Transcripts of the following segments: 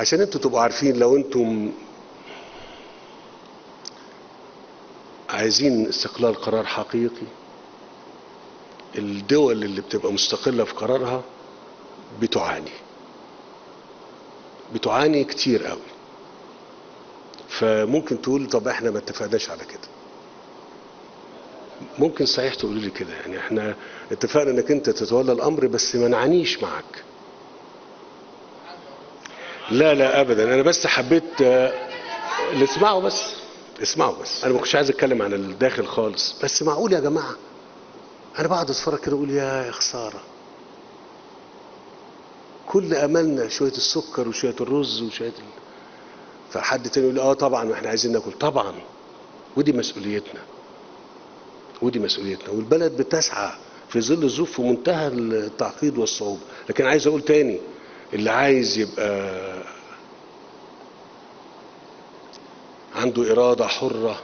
عشان انتوا تبقوا عارفين لو انتم عايزين استقلال قرار حقيقي، الدول اللي بتبقى مستقلة في قرارها بتعاني كتير قوي. فممكن تقول طب احنا ما اتفقناش على كده، ممكن صحيح تقولوا لي كده، يعني احنا اتفقنا انك انت تتولى الامر بس ما نعانيش معاك. لا لا ابدا، انا بس حبيت اسمعوا بس، اسمعوا بس، انا ما كنتش عايز اتكلم عن الداخل خالص، بس معقول يا جماعة انا بقعد اتفرج كده اقول يا خسارة، كل املنا شوية السكر وشوية الرز وشوية فحد تاني يقول اه طبعا احنا عايزين ناكل، طبعا ودي مسؤوليتنا، ودي مسؤوليتنا، والبلد بتسعى في ظل ظروف في منتهى التعقيد والصعوبة. لكن عايز اقول تاني، اللي عايز يبقى عنده إرادة حرة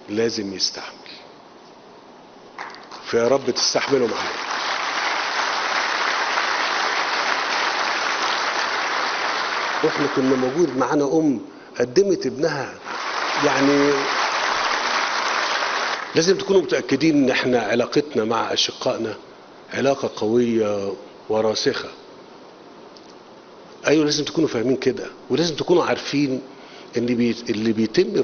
لازم يستحمل، فيا رب تستحملوا معايا. واحنا كنا موجود معانا أم قدمت ابنها، يعني لازم تكونوا متأكدين إن احنا علاقتنا مع أشقائنا علاقة قوية وراسخة. أيوة لازم تكونوا فاهمين كده، ولازم تكونوا عارفين إن اللي بيتم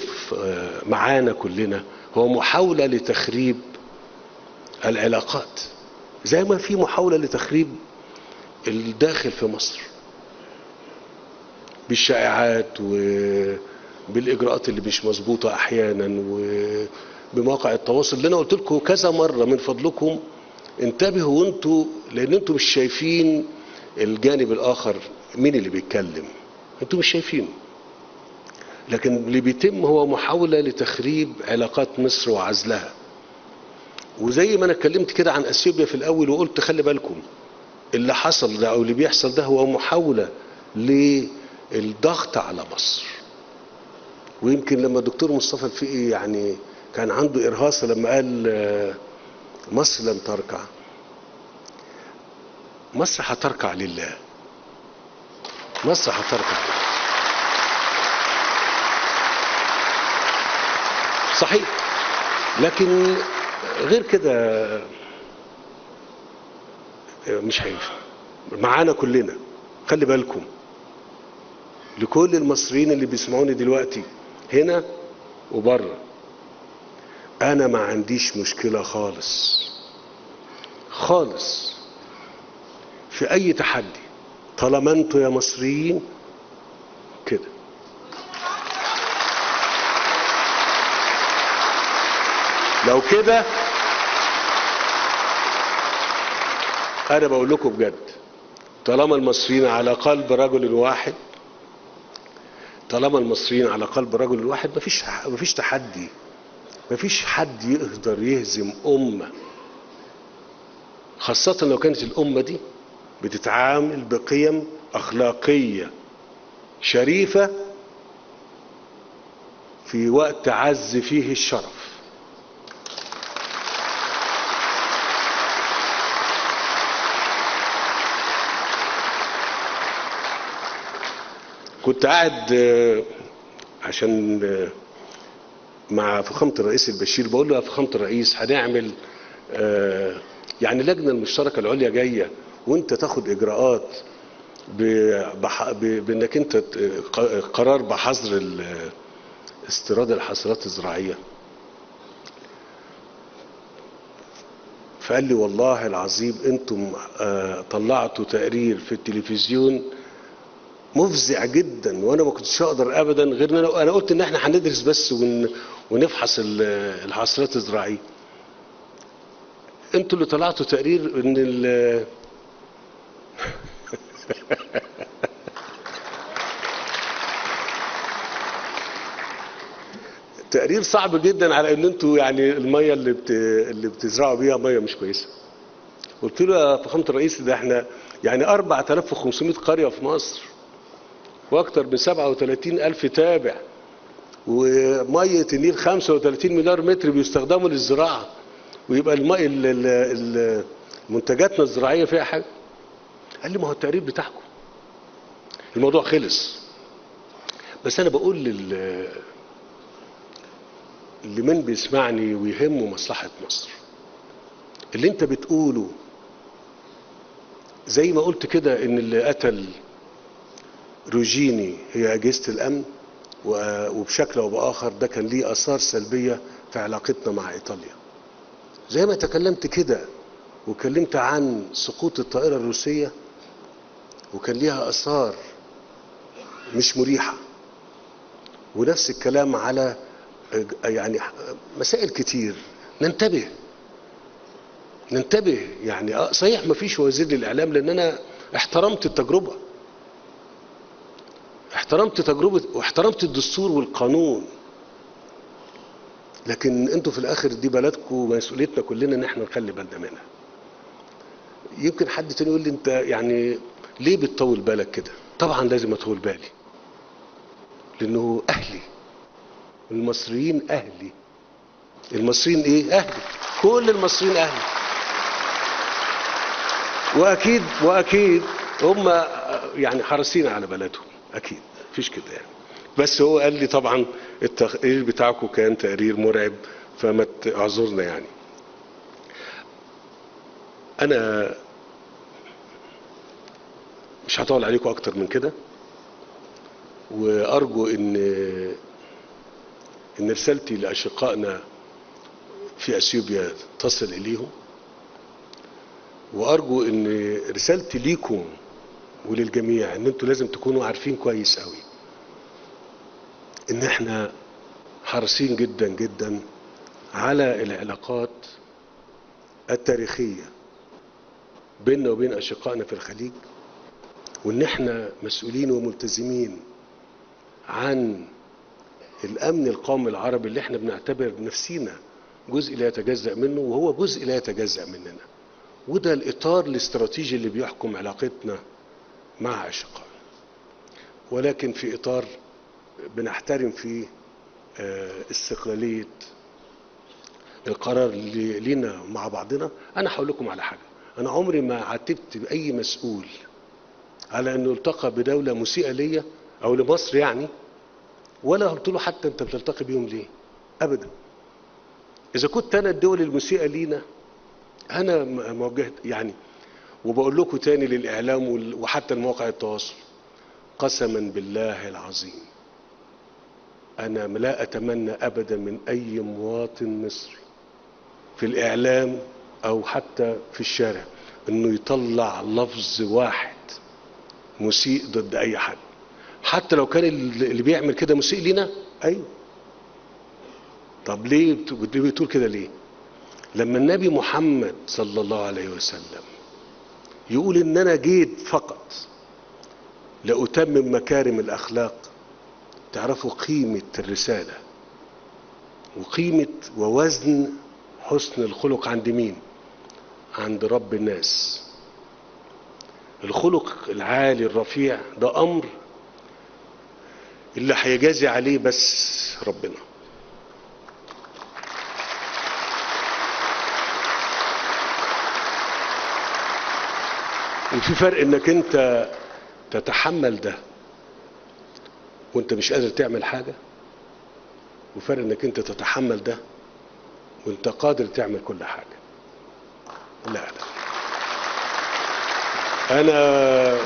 معانا كلنا هو محاولة لتخريب العلاقات، زي ما في محاولة لتخريب الداخل في مصر بالشائعات وبالإجراءات اللي مش مظبوطة أحيانا وبمواقع التواصل اللي أنا قلت لكم كذا مرة، من فضلكم انتبهوا وانتوا، لأن انتوا مش شايفين الجانب الآخر مين اللي بيتكلم، انتوا مش شايفينه، لكن اللي بيتم هو محاولة لتخريب علاقات مصر وعزلها. وزي ما أنا اتكلمت كده عن أثيوبيا في الأول وقلت خلي بالكم اللي حصل ده أو اللي بيحصل ده هو محاولة للضغط على مصر. ويمكن لما الدكتور مصطفى الفقي يعني كان عنده إرهاصة لما قال مصر لن تركع، مصر هتركع لله، مصر هتركع لله صحيح، لكن غير كده مش هينفع معانا كلنا. خلي بالكم لكل المصريين اللي بيسمعوني دلوقتي هنا وبره، انا ما عنديش مشكلة خالص خالص في اي تحدي طالما انتوا يا مصريين كده. لو كده انا بقول لكم بجد، طالما المصريين على قلب رجل واحد، طالما المصريين على قلب رجل واحد مفيش تحدي، مفيش حد يقدر يهزم أمة، خاصة لو كانت الأمة دي بتتعامل بقيم أخلاقية شريفة في وقت عز فيه الشرف. كنت قاعد عشان مع فخامة الرئيس البشير، بقول له يا فخامة الرئيس هنعمل يعني اللجنة المشتركة العليا جاية وانت تاخد اجراءات بانك انت قرار بحظر استيراد الحاصلات الزراعية. فقال لي والله العظيم انتم طلعتوا تقرير في التلفزيون مفزع جدا، وانا ما كنتش اقدر ابدا غير ان انا قلت ان احنا هندرس بس ونفحص الحاصلات الزراعية. انتوا اللي طلعتوا تقرير ان ال تقرير صعب جدا على ان انتوا يعني المية اللي بتزرعوا بيها مية مش كويسة. قلت له يا فخامة الرئيس ده احنا يعني 4500 قرية في مصر واكثر من 37,000 تابع، ومية النيل 35 مليار متر بيستخدموا للزراعة، ويبقى الماء منتجاتنا الزراعية فيها حاجة. قال لي ما هو التقرير بتاعكم. الموضوع خلص. بس انا بقول لمن بيسمعني ويهمه مصلحة مصر، اللي انت بتقوله زي ما قلت كده ان اللي قتل روجيني هي اجهزة الامن، وبشكل او باخر ده كان ليه اثار سلبية في علاقتنا مع ايطاليا. زي ما تكلمت كده وكلمت عن سقوط الطائرة الروسية وكان ليها اثار مش مريحة، ونفس الكلام على يعني مسائل كتير. ننتبه ننتبه يعني. صحيح ما فيش وزير للإعلام، لأن أنا احترمت التجربة، احترمت تجربة واحترمت الدستور والقانون، لكن انتوا في الآخر دي بلدكم ومسؤوليتنا كلنا إن احنا نخلي بالنا منها. يمكن حد تاني يقول لي انت يعني ليه بتطول بالك كده؟ طبعا لازم اطول بالي، لأنه أهلي المصريين، أهلي المصريين، إيه أهلي، كل المصريين أهلي، وأكيد وأكيد هم يعني حريصين على بلدهم، أكيد مفيش كده يعني. بس هو قال لي طبعا التقرير بتاعكم كان تقرير مرعب، فما تعذرنا يعني. أنا مش هطول عليكم أكتر من كده، وأرجو إن رسالتي لأشقائنا في أثيوبيا تصل إليهم، وأرجو إن رسالتي ليكم وللجميع إن أنتوا لازم تكونوا عارفين كويس قوي إن إحنا حريصين جدا جدا على العلاقات التاريخية بيننا وبين أشقائنا في الخليج، وإن إحنا مسؤولين وملتزمين عن الأمن القومي العربي اللي احنا بنعتبر نفسينا جزء لا يتجزأ منه، وهو جزء لا يتجزأ مننا. وده الإطار الاستراتيجي اللي بيحكم علاقتنا مع أشقائنا، ولكن في إطار بنحترم فيه استقلالية القرار اللي لينا مع بعضنا. أنا هقول لكم على حاجة، أنا عمري ما عاتبت بأي مسؤول على أنه التقى بدولة مسيئة ليا أو لمصر يعني، ولا قلت له حتى انت بتلتقي بيهم ليه؟ ابدا. اذا كنت انا الدول المسيئه لينا انا موجهت يعني، وبقول لكم تاني للاعلام وحتى المواقع التواصل، قسما بالله العظيم انا لا اتمنى ابدا من اي مواطن مصري في الاعلام او حتى في الشارع انه يطلع لفظ واحد مسيء ضد اي حد، حتى لو كان اللي بيعمل كده مسيء لينا. ايوه، طب ليه بتقول كده ليه؟ لما النبي محمد صلى الله عليه وسلم يقول ان انا جيت فقط لأتمم مكارم الاخلاق، تعرفوا قيمة الرسالة وقيمة ووزن حسن الخلق عند مين؟ عند رب الناس. الخلق العالي الرفيع ده امر اللي هيجازي عليه بس ربنا. وفي فرق انك انت تتحمل ده وانت مش قادر تعمل حاجة، وفرق انك انت تتحمل ده وانت قادر تعمل كل حاجة. لا لا، انا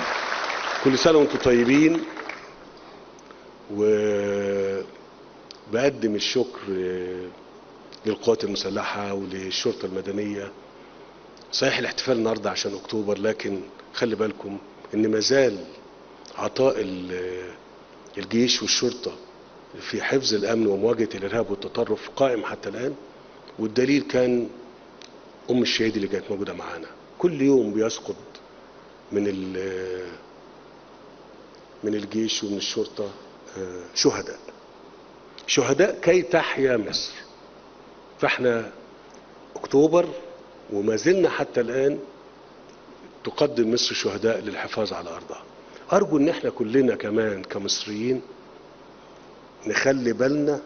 كل سنة وانتم طيبين، وبقدم الشكر للقوات المسلحة وللشرطة المدنية. صحيح الاحتفال النهاردة عشان أكتوبر، لكن خلي بالكم إن مازال عطاء الجيش والشرطة في حفظ الأمن ومواجهة الإرهاب والتطرف قائم حتى الآن. والدليل كان أم الشهيد اللي كانت موجودة معانا، كل يوم بيسقط من الجيش ومن الشرطة شهداء، شهداء كي تحيا مصر. فاحنا أكتوبر وما زلنا حتى الآن تقدم مصر شهداء للحفاظ على أرضها. أرجو إن احنا كلنا كمان كمصريين نخلي بالنا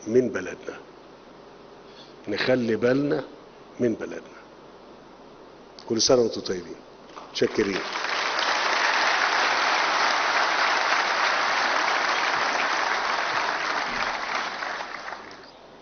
من بلدنا، نخلي بالنا من بلدنا. كل سنة وانتم طيبين، متشكرين.